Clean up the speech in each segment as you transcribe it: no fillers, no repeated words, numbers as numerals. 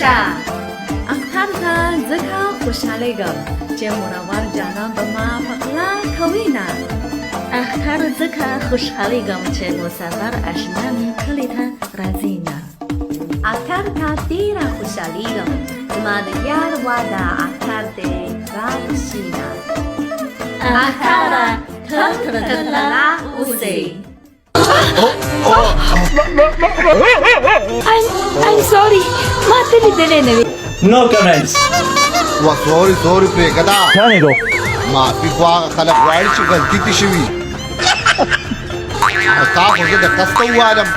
شه. اختر ته ځکه خوشحالېږم چې منور جانان به ما په غلا کوي نه. اختر ځکه خوشحالېږم چې مسافر اشنا مې کلي ته راځي نه. اختر ته ډېره خوشحالېږم، زما د یار واده اختر دی راشي نه. اختره تل تر تله اوسئ. I'm sorry، ما ته لیدلی نه وې. No comments. و سوري سوري، پرېږده. چانه دو معافي خو هغه خلک غواړي چې غلطي ترې شوي. تا خو زه د قصده ووالم.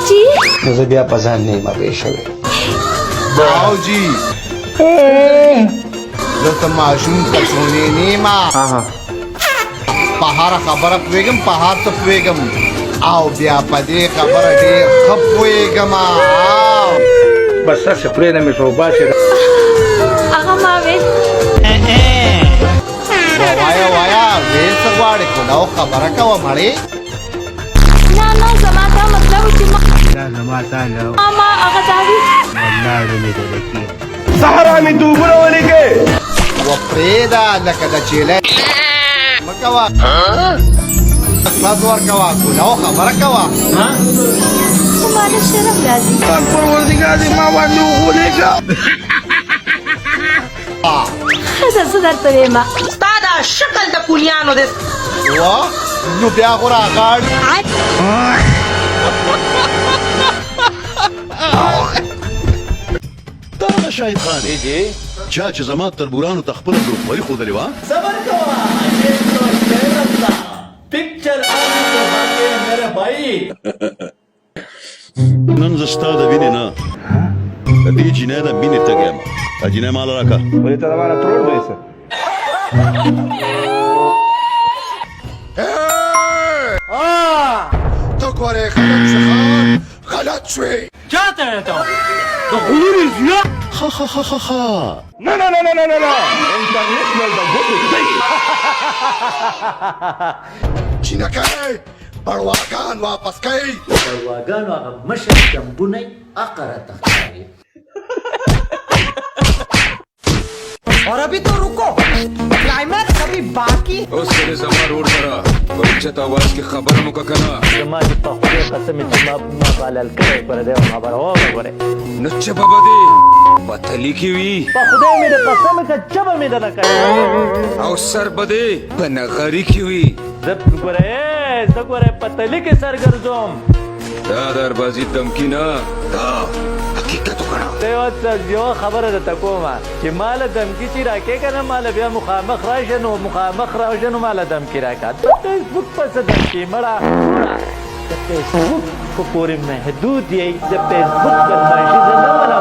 جی، زه بیا په ځان نه یم پوه شوی. او جی، زه څه ماشوم کڅونی نه یم، په هره خبره پوهېږم، په هر څه پوهېږم، او بیا په دې خبره ډېر ښه پوهېږم. بس ستاسې خولې نه مې څه وباسي. هغه ما ویل. وایه وایه، ویل څه غواړې؟ کولاو خبره کوه مړې. نه نه، زما دا مطلب و چې ما دا زما تا له ما هغه دا وی. ولاړو مې د لکې صحرا مې دوبره ولیکې. و پرېږده، لکه د چیلې مه کوه، ساز ورکوه، کولاو خبره کوه. خو ما له شرم راځي. پروردګار دې ما باندې وغولېږه. ښه ده، زه درته وایم. ستا دا شکل د کولیانو دی. و نو بیا خو راغاړ. دا شاهد خان دی چا چې زما تربورانو ته خپله ګروپوالي ښودلې وه. صبر کوه، یہ تو شیرن تھا، پکچر آنی تو باقی ہے میرے بھائی. نن زه ستا د وینې نه، د دې جینۍ د مینې تږی یم. دا جینۍ ماله راکړه. ولې ته زما نه ترور دی څه؟ ته ګورې، غلط شوې خان، غلط شوې. چاته ته د غوري زیات. ښه ښه ښه ښه ښه. نه نه نه نه نه نه نه، انټرنیشنل د ګوتې دی. جینکۍ، بړواګان واپس کړئ. بړواګانو هغه مشر چمبونی اقره تښتاري. اور ابھی تو رکو، کلائمیکس ابھی باقی. اوس دې زما رور سره په اوچت اواز کې خبره مو کنه. زما دې په خدای قسم چې ما بالل کړی پر دې خبره وره ګوره. نو چپه به دې پتلی کې وي. په خدای مې د قسم که چبه مې درنه کړی. او سر به دې په نغري کې وي. زه ګوره، زه ګوره په تلي کې سر ګرځوم. دا د اربازي دمکي نه، دا حقیقت وګڼه. ته یوه خبره درته کومه چې ماله دمکي چې راکې که نه، ماله بیا مخامخ راشه، نو مخامخ راشه، نو ماله دمکي راکړه. د فیسبوک په څه دمکي مړه؟ د فیسبوک په پورې محدود یئ. د فیسبوک بدمعاشي زه نه منم.